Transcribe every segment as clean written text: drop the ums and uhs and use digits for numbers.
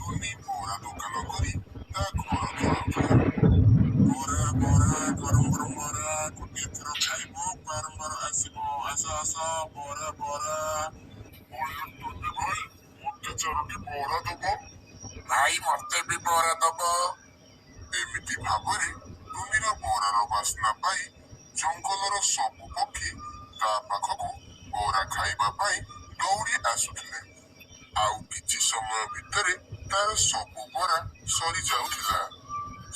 ଟୁନି ବରା ଦୋକାନ କରି ତା ଘର ଚଳାଉଥିଲା। ବରା, ବରା, ଗରମ ଗରମ ବରା, ଗୋଟିଏ ଥର ଖାଇବ ବାରମ୍ବାର ଆସିବ। ଆସ ଆସ, ବରା ବରା। ଟୁନି ଭାଇ, ମତେ ଚାରୋଟି ବରା ଦବ। ଭାଇ, ମତେ ବି ବରା ଦବ। ଏମିତି ଭାବରେ ଟୁନିର ବରାର ବାସ୍ନା ପାଇ ଜଙ୍ଗଲର ସବୁ ପକ୍ଷୀ ତା ପାଖକୁ ବରା ଖାଇବା ପାଇଁ ଦୌଡ଼ି ଆସୁଥିଲେ। ଆଉ କିଛି ସମୟ ଭିତରେ ତାର ସବୁ ବରା ସରିଯାଉଥିଲା।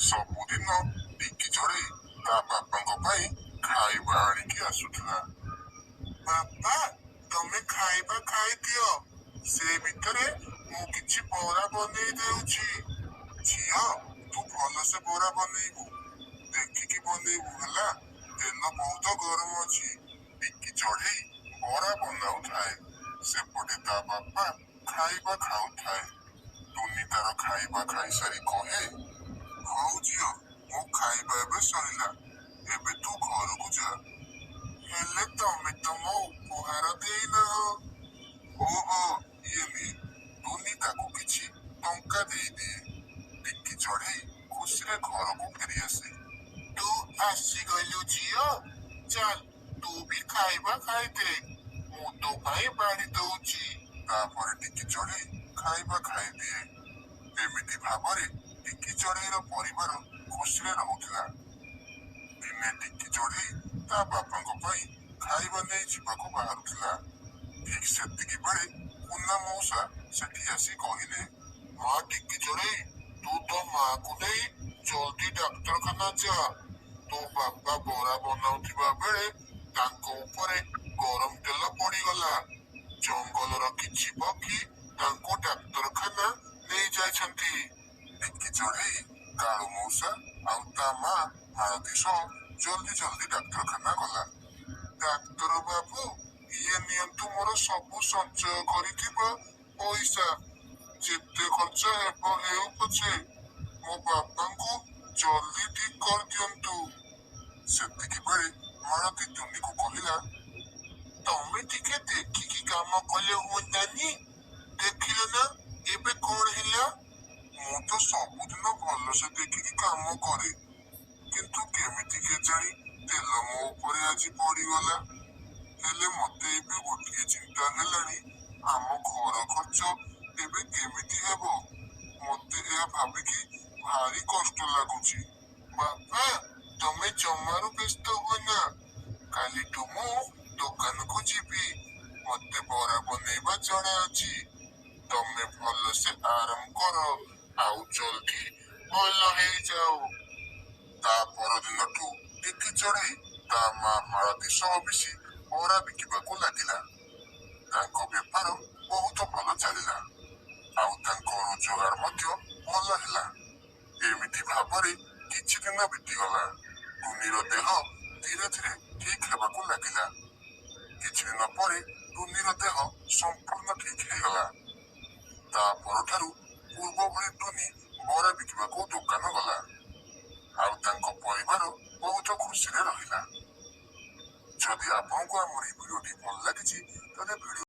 ସବୁଦିନ ଟିକି ଚଢ଼େଇ ତା ବାପାଙ୍କ ପାଇଁ ଖାଇବା ଆଣିକି ଆସୁଥିଲା। ବାପା, ତମେ ଖାଇବା ଖାଇଦିଅ, ସେ ଭିତରେ ମୁଁ କିଛି ବରା ବନେଇ ଦେଉଛି। ଝିଅ, ତୁ ଭଲସେ ବରା ବନେଇବୁ, ଦେଖିକି ବନେଇବୁ ହେଲା, ତେଲ ବହୁତ ଗରମ ଅଛି। ଟିକି ଚଢ଼େଇ ବରା ବନାଉଥାଏ, ସେପଟେ ତା ବାପା ଖାଇବା ଖାଉଥାଏ। ଟୁନି ତାର ଖାଇବା ଖାଇସାରି କହେ, ହଉ ଝିଅ, ମୋ ଖାଇବା ଏବେ ସରିଲା, ଏବେ ତୁ ଘରକୁ ଯା। ହେଲେ ତମେ ତ ମୋ ଉପହାର ଦେଇନାହ। ଓହୋ, ଇଏ ନେ। ଟୁନି ତାକୁ କିଛି ଟଙ୍କା ଦେଇଦିଏ। ଟିକି ଚଢ଼େଇ ଖୁସିରେ ଘରକୁ ଫେରିଆସେ। ତୁ ଆସିଗଲୁ ଝିଅ, ଚାଲ ତୁ ବି ଖାଇବା ଖାଇଦେ, ମୁଁ ତୋ ପାଇଁ ବାଢି ଦଉଛି। ତାପରେ ଟିକି ଚଢ଼େଇ ଖାଇବା ଖାଇଦିଏ। ଏମିତି ଭାବରେ ଟିକି ଚଢ଼େଇର ପରିବାର ଖୁସିରେ ରହୁଥିଲା। ଦିନେ ଟିକି ଚଢ଼େଇ ତା ବାପାଙ୍କ ପାଇଁ ଖାଇବା ନେଇ ଯିବାକୁ ବାହାରୁଥିଲା। ଠିକ ସେତିକି ବେଳେ କୁନା ମଉସା ସେଠି ଆସି କହିଲେ, ମା ଟିକି ଚଢ଼େଇ, ତୁ ତୋ ମାକୁ ନେଇ ଜଲ୍ଦି ଡାକ୍ତରଖାନା ଯା। ତୋ ବାପା ବରା ବନାଉଥିବା ବେଳେ ତାଙ୍କ ଉପରେ ଗରମ ତେଲ ପଡିଗଲା। ଜଙ୍ଗଲର କିଛି ପକ୍ଷୀ ତାଙ୍କୁ ଡାକ୍ତରଖାନା ନେଇ ଯାଇଛନ୍ତି। ଟିକି ଚଢ଼େଇ କାଳୁ ମଉସା ଆଉ ତା ମା ମାଳତୀ ସହ ଜଲ୍ଦି ଜଲ୍ଦି ଡାକ୍ତରଖାନା ଗଲା। ଡାକ୍ତର ବାବୁ, ଇଏ ନିଅନ୍ତୁ ମୋର ସବୁ ସଞ୍ଚୟ କରିଥିବା ପଇସା। ଯେତେ ଖର୍ଚ୍ଚ ହେବ ହେଉ ପଛେ, ମୋ ବାପାଙ୍କୁ ଜଲ୍ଦି ଠିକ କରିଦିଅନ୍ତୁ। ସେତିକି ବେଳେ ମାଳତୀ ଟୁନିକୁ କହିଲା, ତମେ ଟିକେ ଦେଖିକି କାମ କଲେ ହୁଅନ୍ତାନି? ଦେଖିଲ ନା ଏବେ କଣ ହେଲା? ମୁଁ ତ ସବୁଦିନ ଭଲସେ ଦେଖିକି କାମ କରେ, କିନ୍ତୁ କେମିତି କେଜାଣି ତେଲ ମୋ ଉପରେ ଆଜି ପଡିଗଲା। ହେଲେ ମତେ ଏବେ ଗୋଟିଏ ଚିନ୍ତା ହେଲାଣି, ଆମ ଘର ଖର୍ଚ୍ଚ ଏବେ କେମିତି ହେବ? ମତେ ଏହା ଭାବିକି ଭାରି କଷ୍ଟ ଲାଗୁଛି। ବାପା, ତମେ ଜମାରୁ ବ୍ୟସ୍ତ ହୁଅନା। କାଲିଠୁ ମୁଁ ଦୋକାନକୁ ଯିବି। ମତେ ବରା ବନେଇବା ଜଣା ଅଛି। ତମେ ଭଲସେ ଆରାମ କର ଆଉ ଜଲ୍ଦି ଭଲ ହେଇଯାଅ। ତା ପରଦିନଠୁ ଟିକି ଚଢ଼େଇ ତା ମା ମାଳତୀ ସହ ମିଶି ବରା ବିକିବାକୁ ଲାଗିଲା। ତାଙ୍କ ବେପାର ବହୁତ ଭଲ ଚାଲିଲା ଆଉ ତାଙ୍କ ରୋଜଗାର ମଧ୍ୟ ଭଲ ହେଲା। ଏମିତି ଭାବରେ କିଛି ଦିନ ବିତିଗଲା। ଟୁନିର ଦେହ ଧୀରେ ଧୀରେ ଠିକ ହେବାକୁ ଲାଗିଲା। କିଛି ଦିନ ପରେ ଟୁନିର ଦେହ ସମ୍ପୂର୍ଣ୍ଣ ଠିକ ହେଇଗଲା। ତା ପରଠାରୁ ପୂର୍ବ ଭଳି ଟୁନି ବରା ବିକିବାକୁ ଦୋକାନ ଗଲା ଆଉ ତାଙ୍କ ପରିବାର ବହୁତ ଖୁସିରେ ରହିଲା। ଯଦି ଆପଣଙ୍କୁ ଆମର ଏହି ଭିଡ଼ିଓଟି ଭଲ ଲାଗିଛି, ତାହେଲେ ଭିଡ଼ିଓ